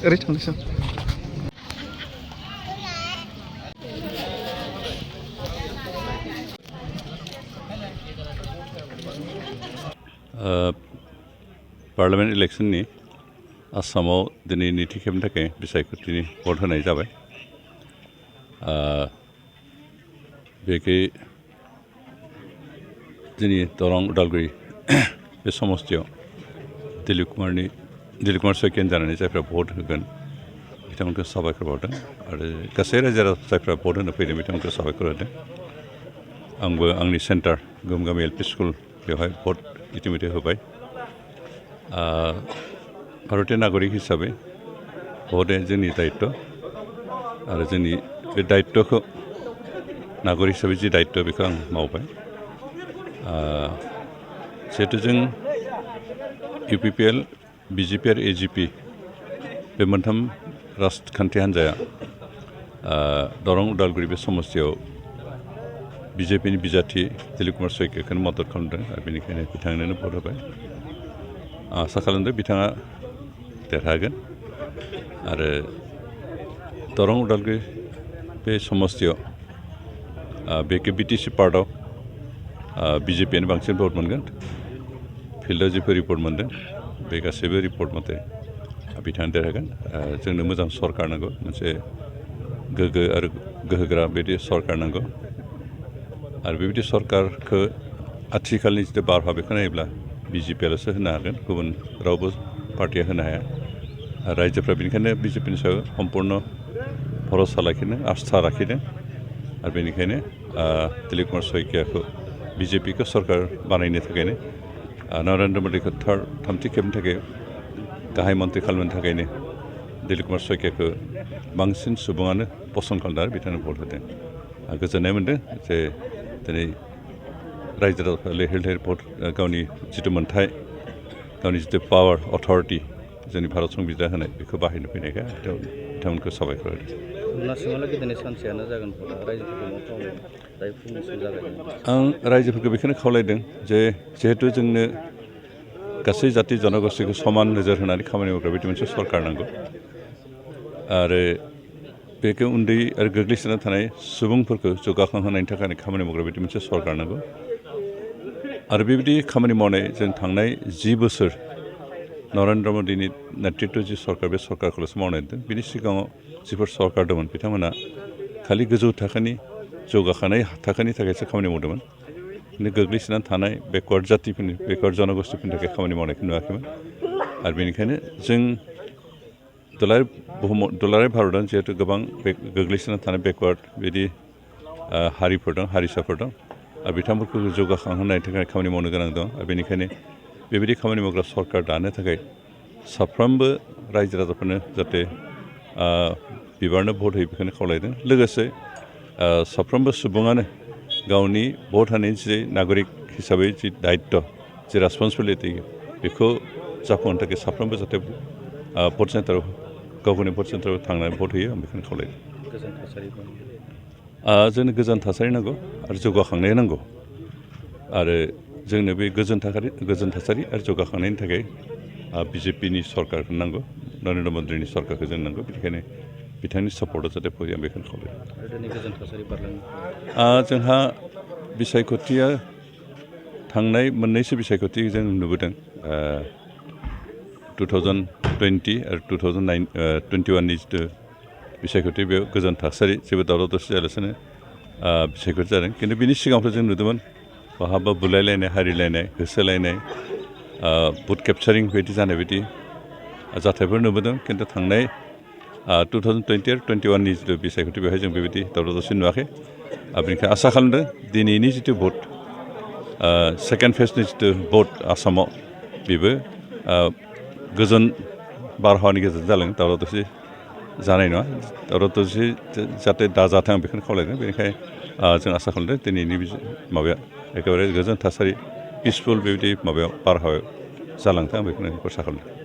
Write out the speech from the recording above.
ओरै थांनोसै पार्लियामेन्ट इलेक्शननि आसामाव दिनै नैथि खेबनि थाखाय बिसायख'थिनि भट होनाय जाबाय बेखै जोंनि दरं उदालगुरि बे समस्तियाव दिलीप कुमार सयकियान जानानै जायफ्रा भट होगोन बिथांमोनखौ साबायखर बावदों आरो गासै रायजो राजा जायफ्रा भट होनो फैदों बिथांमोनखौ साबायखर होदों आंबो आंनि सेन्टार गोमगामि एल पि स्कुल बेवहाय भट इतिमধ্যে होबाय भारतीय नागरिक हिसाबै भटआ जोंनि दायित्व आरो जोंनि बे दायित्वखौ नागरिक हिसाबै जि दायित्व बेखौ आं मावबाय जिहेतु जों UPPL BJP आरो AGP बे मोनथाम राजखान्थि हान्जाया दरं उदालगुरि बे समस्तियाव BJPनि बिजाथि दिलीप कुमार सयकियाखौनो मदद खालामदों आरो बेनिखायनो बिथांनोनो भट होबाय आसा खालामदों बिथाङा देरहागोन आरो दरं उदालगुरि बे समस्तियाव बेखौ BTC पार्टआव BJPआनो बांसिन भट मोनगोन फिल्डआव जिफोर रिपर्ट मोनदों बे गासैबो रिपर्ट मथे बिथाङा देरहागोन जोंनो मोजां सरकार नांगौ मोनसे गोग्गो आरो गोहोगोरा बिदि सरकार नांगौ आरो बेबायदि सरकारखौ आथिखालनि जिथु बारहावा बेखौ नायोब्ला BJPआल'सो होनो हागोन गुबुन रावबो पार्टिया होनो हाया रायजोफ्रा बेनिखायनो BJPनि सायाव सम्पुर्ण भरसा लाखिदों आस्था लाखिदों आरो बेनिखायनो दिलीप कुमार सयकियाखौ BJPखौ सरकार बानायनो थाखायनो नरेन्द्र मदिखौ थामथि खेबनि थाखाय गाहाय मन्त्रि खालामनो थाखायनो दिलीप कुमार सयकियाखौ बांसिन सुबुङानो पसन्द खालामदों आरो बिथांनो भट होदों गोजोननाय मोन्दों जे दिनै रायजो राजाफ्रा लैहोर लैहोर भट गावनि जिथु मोन्थाय गावनि जिथु पावार अथरिटि जोंनि भारत संबिजिदा होनाय बेखौ बाहायनो फैनायखाय बिथांमोनखौ साबायखर होदों आं रायजोफोरखौ बेखौनो खावलायदों जे जिहेतु जोंनो गासै जाति जनगोष्ठीखौ समान नोजोर होनानै खामानि मावग्रा बिदि मोनसे सरकार नांगौ आरो बेखौ उन्दै आरो गोग्लैसोना थानाय सुबुंफोरखौ जौगाखांहोनायनि थाखाय खामानि मावग्रा बिदि मोनसे सरकार नांगौ आरो बेबायदि खामानि मावनाय जों थांनाय 10 बोसोर नरेन्द्र मदिनि नेतृत्व जि सरकार बे सरकारखौल'सो मावनाय नुदों बिनि सिगाङाव जिफोर सरकार दंमोन बिथांमोना खालि गोजौ थाखोनि जौगाखानाय थाखोनि थाखायसो खामानि मावदोंमोन किन्तु गोग्लैसोनानै थानाय बेकवार्ड जातिफोरनि बेकवार्ड जनगोष्ठीफोरनि थाखाय खामानि मावनायखौ नुवाखैमोन आरो बेनिखायनो जों दुलाराय भारतआव जिहेतु गोबां गोग्लैसोनानै थानाय बेकवार्ड बिदि हारिफोर दं हारिसाफोर दं आरो बिथांमोनखौ जौगाखांहोनायनि थाखाय खामानि मावनो गोनां दं आरो बेनिखायनो बेबायदि खामानि मावग्रा सरकार दानो थाखाय साफ्रोमबो रायजो राजाफोरनो जाहाथे बिबारनो भट होयो बेखौनो खावलायदों लोगोसे साफ्रोमबो सुबुङानो गावनि भट होनायनि जि नागरिक हिसाबै जि दायित्व जि रेसपन्सिबिलिटि बेखौ जाफुंहोनो थाखाय साफ्रोमबो जाहाथे भट सेन्टाराव गावनि भट सेन्टाराव थांनानै भट होयो आं बेखौनो खावलायदों जोंनो गोजोन थासारि नांगौ आरो जौगाखांनाय नांगौ आरो जोंनो बे गोजोन थासारि आरो जौगाखांनायनि थाखाय BJPनि सरकारखौ नांगौ नरेन्द्र मदिनि सरकारखौ जों नांगौ बेनिखायनो बिथांनि सापर्टआव जाहाथे फैयो आं बेखौनो खावलायदों जोंहा बिसायख'थिया थांनाय मोननैसो बिसायख'थि जों नुबोदों 2020 आरो 2021नि जिथु बिसायख'थि बेयाव गोजोन थासारि जेबो दावराव दावसि जायालासेनो बिसायख'थि जादों खिन्थु बिनि सिगाङावथ' जों नुदोंमोन बहाबा बुलायलायनाय हारिलायनाय होसोलायनाय बुथ केपचारिं बायदि जानाय बायदि जाथायफोर नुबोदों खिन्थु थांनाय 2020 आरो 21नि जिथु बिसायख'थि बेवहाय जों बेबायदि दावराव दावसि नुवाखै बेनिखायनो आसा खालामदों दिनैनि जिथु भट सेकेन्ड फेजनि जिथु भट आसामाव बेबो गोजोन बारहावानि गेजेरजों जालाङो दावराव दावसि जानाय नङा दावराव दावसि जाहाथे दाजाथों आं बेखौनो खावलायदों बेनिखायनो जों आसा खालामदों दिनैनि माबाया एखेबारे गोजोन थासारि पिसफुल बेबायदि माबायाव बारहावायाव जालांथों आं बेखौनो आसा खालामदों